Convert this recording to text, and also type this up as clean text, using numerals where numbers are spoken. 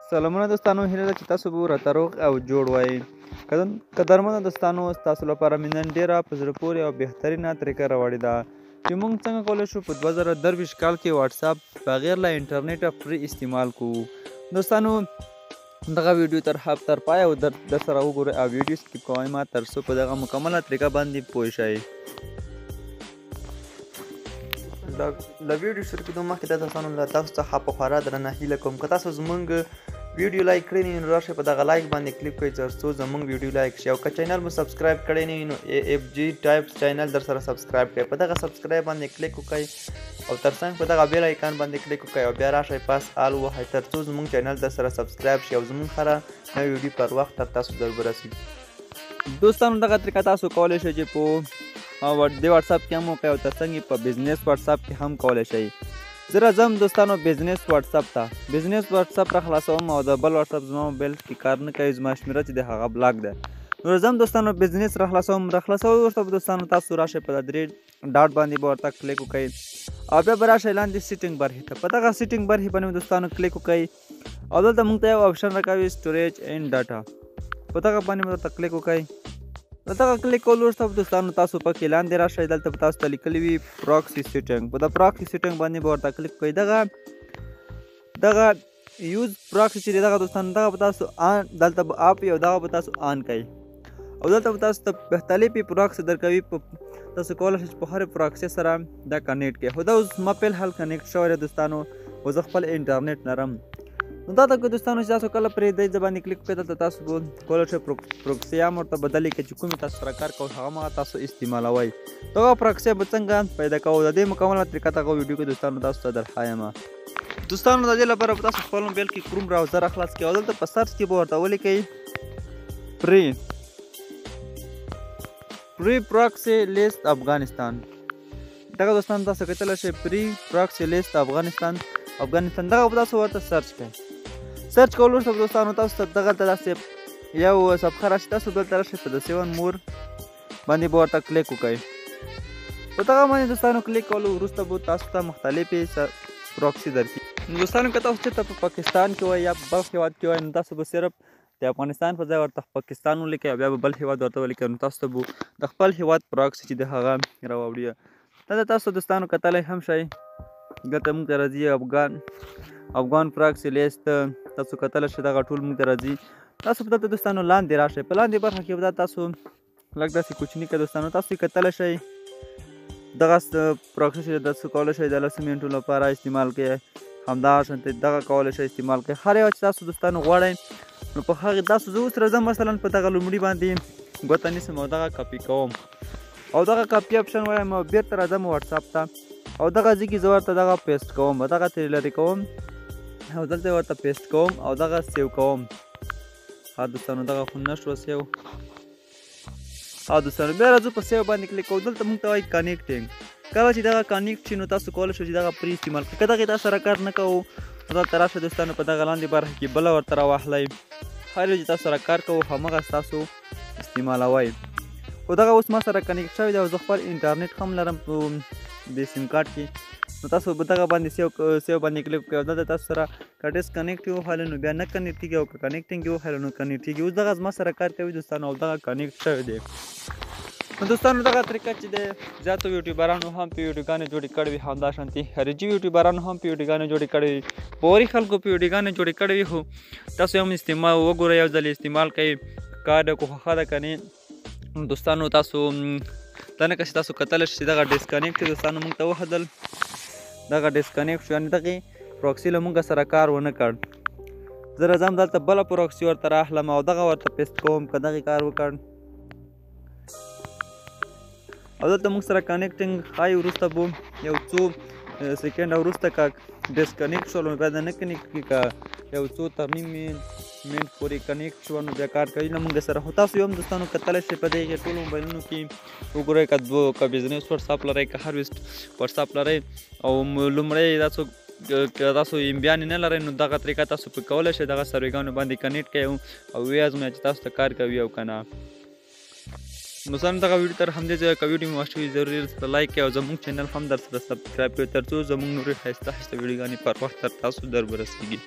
سلامونه دوستانو، هیله ده چې تاسو به راته روغ او جوړ وئ. قدرمنو دوستانو، ستاسو لپاره مې نن ډېره په زړه پورې او بهترینه طریقه راوړې ده چې موږ څنګه کولی شو په 2023 کال کې واتساپ بغیر له انټرنیټه free استعمال کوو. دوستانو دغه ویډیو تر پایه او در سره وګورئ او ویډیو skip کوئ مه، تر څو په دغه مکمله طریقه باندې پوه شئ. له ویډیو شروع کېدو مخکې د دوستانو له تاسو څخه په خورا درنه هیله کوم که تاسو زمونږ ویډیو like کړئ نه نو راشئ په دغه like باندې کلیک کړئ تر څو زمونږ ویډیو like شي، او که channel مو subscribe کړی نه وي نو ای اف جی ټایپس channel در سره subscribe کړئ. په دغه subscribe باندې کلیک وکړئ او ترڅنګ په دغه bell icon باندې کلیک وکړئ او بیا راشئ پس all ووهئ تر څو زمونږ channel در سره subscribe شي او زمونږ هره نوې ویډیو پر وخت تر تاسو در ورسیږي. دوستانو دغه طریقه تاسو کولی شئ چې په دې واتساپ کې هم وکړئ او ترڅنګ یې په business واتساپ کې هم کولی شئ. زه راځم دوستانو business واتساپ ته، business واتساپ را خلاصوم او د بل واتساپ زما موبایل کې کار نه کوي، زما شمېره چې د هغه block ده. نو راځم دوستانو business را خلاصوم. را خلاصولو وروسته به دوستانو تاسو راشئ په دا درې dot باندې به ورته کلیک وکړئ او بیا به راشئ لاندې setting برخې ته. په دغه setting برخې باندې دوستانو کلیک وکړئ او دلته موږ ته یو option راکوي storage and data، په دغه باندې به ورته کلیک وکړئ. د دغه کلیک کولو وروسته دوستانو تاسو پکې لاندې راشئ، دلته به تاسو ته لیکلي وي proxy setting، په د proxy setting باندې به ورته کلیک وکړئ. دغه use proxy چې دغه دوستانو دغه به تاسو on، دلته به off او دغه به تاسو on کړئ او دلته به تاسو ته مختلفې پراکسي درکوي، تاسو کولی شئ چې په هرې پراکسي سره دا connect کړئ. خو دا اوس ما په الحال connect شوی دی دوستانو، خو زه خپل انټرنیټ لرم. نو دا ته دوستانو چې تاسو کله پرې دې ځای باندې کلیک وکړئ، دلته تاسو کولی شئ پروکسي هم ورته بدلې کړئ چې کومې تاسو سره کار کوئ هغه مهال تاسو استعمالوئ. دغه پروکسي به څنګه پیدا کوو، د دې مکمله طریقه دغه ویډیو کې دوستانو تاسو ته درښایم. دوستانو د دې لپاره به تاسو خپل موبایل کې Chrome browser خلاص کړئ او دلته په search کې به ورته ولیکئ free proxy list افغانستان. دغه دوستان تاسو کتلی شئ free proxy list افغانستان دغه به تاسو ورته search کړئ. search کولو وروسته دوستانو تاسو ته دغلته داسې یو صفحه راشي، تاسو دلته راشئ په د see more باندې به ورته کلیک وکړئ. په دغه باندې دوستانو کلیک کولو وروسته به تاسو ته مختلفې پروکسي درکړي. نو دوستانو که تاسو چېرته په پاکستان کې وئ یا په بل هېواد کې وئ، نو تاسو به صرف د افغانستان په ځای ورته پاکستان ولیکئ او بیا به بل هېواد ورته ولیکئ، نو تاسو ته به د خپل هېواد پروکسي چې د هغه راوړي. دلته تاسو دوستانو کتلی هم شئ، دلته موږ ته راځي افغان proxy list، تاسو کتلی شئ دغه ټول موږ ته راځي. تاسو په دلته دوستانو لاندې راشئ، په لاندې برخه کې به دا تاسو لږ داسې کوچني که دوستانو تاسو یې کتلی شئ. دغه پروکسي چې تاسو کولی شئ د 10 منټو لپاره استعمال کړئ، همدا شانتې دغه کولی شئ استعمال کړئ. هر یو چې تاسو دوستانو غواړئ نو په هغې تاسو زه اوس راځم مثلا په دغه لومړي باندې ګوته نیسم او دغه کاپي کوم او دغه copy option وایم او بېرته راځم واتساپ ته او دغه ځای کې زه ورته دغه paste کوم، دغه ترې لرې کوم او دلته ورته paste کوم او دغه save کوم. ها دوستانو دغه خو نه شوه save. ها دوستانو بیا راځو په save باندې کلیک کوو. دلته موږ ته وایي connecting، کله چې دغه connect شي نو تاسو کولی شئ چې دغه پرې استعمال کړئ. که دغې تاسو سره کار نه کوو نو دلته راشه دوستانو په دغه لاندې برخه کې بله ورته راواخلئ، هر یو چې تاسو سره کار کوو هماغه ستاسو استعمالوئ. خو دغه اوس ما سره connect شوی دی او زه خپل انټرنیټ هم لرم په دې سیم کارت کې، نو تاسو به دغه باندې save باندې کلیک وکړئ او دلته تاسو سره که disconnect یې ووهلې نو بیا نه connect کېږي او که connecting یې ووهلې نو connect کېږي. اوس دغه زما سره کار کوي دوستانو او دغه connect شوی دی. نو دوستانو دغه طریقه چې دی زیاتو یوټیوبرانو هم په ویډیوګانې جوړې کړې وي، همدا شانتې خارجي یوټیوبرانو هم په ویډیوګانې جوړې کړې وي، باوري خلکو په ویډیوګانې جوړې کړې وي. خو تاسو هم استعمال وګورئ، یو ځل استعمال کړئ، کار د خو ښه ده که نه. دوستانو تاسو دا نه که چې تاسو کتلی شئ چې دغه disconnect دوستانو موږ ته وښودل، دغه disconnect شو، یعنې دغې پروکسي له موږ سره کار ونه کړ. زه راځم دلته بله پروکسي ورته راخلم او دغه ورته paste کوم که دغې کار وکړ. او دلته موږ سره connecting ښایي وروسته به یو څو second وروسته که disconnect شول نو بیا دا نه connect کړي، که یو څو تر نیم منټ پورې connect شو نو بیا کار کوي له موږ سره. خو تاسو یو هم دوستانو کتلی شئ په دې کې ټولو موبایلونو کې وګورئ، که دوه که business واتساپ لرئ که هر واتساپ لرئ او لومړی تاسو که تاسو امبیانې نه لرئ نو دغه طریقه تاسو په کولی شئ دغه سرویګانو باندې connect کړئ او ویې ازمویئ چې تاسو ته کار کوي او که نه. دوستانو دغه ویډیو تر همدې ځایه، که ویډیو مو خوښه شوې ضرور یې درسره like کړئ او زموږ channel هم درسره subscribe کړئ تر څو زموږ نورې ښایسته ښایسته ویډیوګانې پر وخت تر تاسو در ورسېږي.